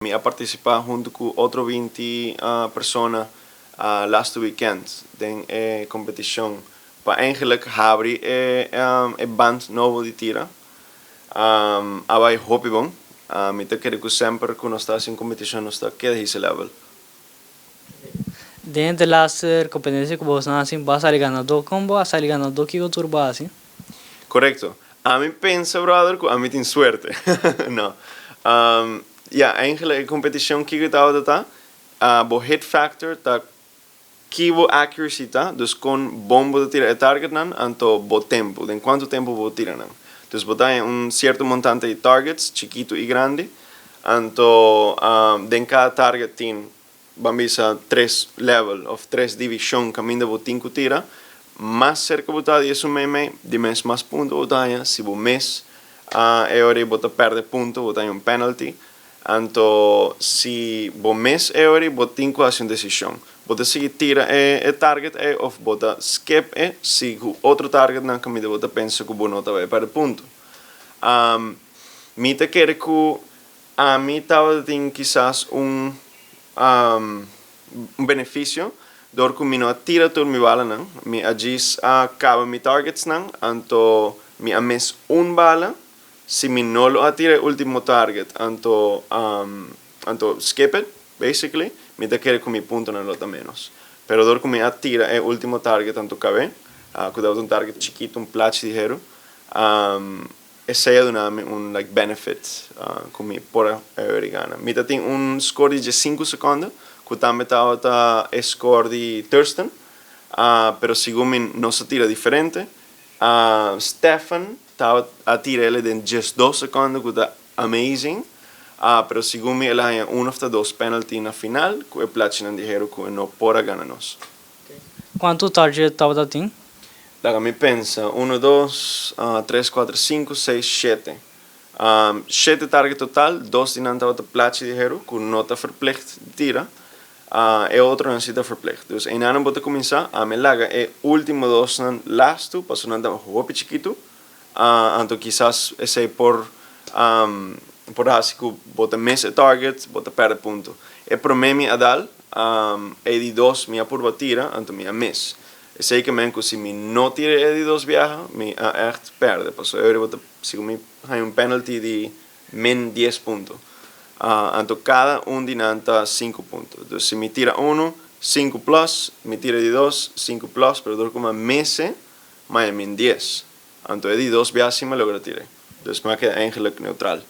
Mi a partisipá huntu ku otro 20 persona last weekend den e kompetishon pa eigenlijk habri e band nobo di tira. A bai hopi bon. Mi ta kere ku semper ku nos ta hasi un kompetishon, nos ta keda hisa level. Den e laatste kompetensia ku boso a hasi, bo a sali ganadó. Kon bo a sali ganadó? Kiko tur bo a hasi? Korekto. Ami pensa, brother, ku ami tin suerte. No. Ja, eigenlijk e kompetishon kiko tabata ta? Bo hit factor ta ki bo accuracy ta, dus kon bon bo ta tira e targetnan, anto bo tempu, den kuantu tempu bo tira nan. Dus bo ta haña un sierto montante di targets, chikitu i grandi, anto den kada target tin, ban bisa, tres level òf tres divishon kaminda bo tin ku tira. Mas serka bo ta di esun meimei, di mes mas punto bo ta haña. Si bo mes e ora ei, bo ta pèrdè punto, bo ta haña un penalty. Anto si bo mes e ora ei, bo tin ku hasi un desishon. Bo ta sigui tira e target ei òf bo ta skip e, sigui ku otro targetnan kaminda bo ta pensa ku bo no ta bai pèrdè punto. Mi ta kere ku ami tabatin kisas un benefisio dor ku mi no a tira tur mi balanan. Mi a djis a kaba mi targetsnan, anto mi a mis un bala. Si mi no lo a tira e último target anto skip it, basically, mi ta kere ku mi puntonan lo ta ménos. Pero dor ku mi a tira e último target anto kab'é, ku tabata un target chikitu, un plachi di heru, esei a duna mi un like benefit ku mi por a gana. Mi ta tin un score di 15 sekonde, ku tambe tabata e score di Thurston, pero segun mi nos a tira diferente. Stefan tabata a tira ele den 12 sekonde, ku ta amazing, pero segun mi el a haña un òf dos penalty na final ku e plachinan di heru ku e no por a gana nos. Kuantu target tabata tin? Laga mi pensa. 1, 2, 3, 4, 5, 6, 7. 7 target total, dos di nan tabata plachi di heru, ku no ta verplicht tira. E otronan si ta verplicht. Dus einan bo ta kuminsá, ami a laga e último dos nan lastu, pasobra nan ta hopi chikitu. Anto kisas esei por hasi ku bo ta miss e target, bo ta pèrdè punto. E promé mi a dal, e di dos mi a purba tira, anto mi a miss. Esei ke men ku si mi no tira e di dos biaha, mi a echt pèrdè. Pasobra bo ta, segun mi, haña un penalty di min 10 punto. Anto kada un di nan ta 5 punto. Dus si mi tira 1, 5 plus, mi tira di 2, 5 plus, pero dor ku mi a miss e, m'a haña min 10. Anto e di dos biaha si mi a logra tira. Dus m'a keda eigenlijk neutral.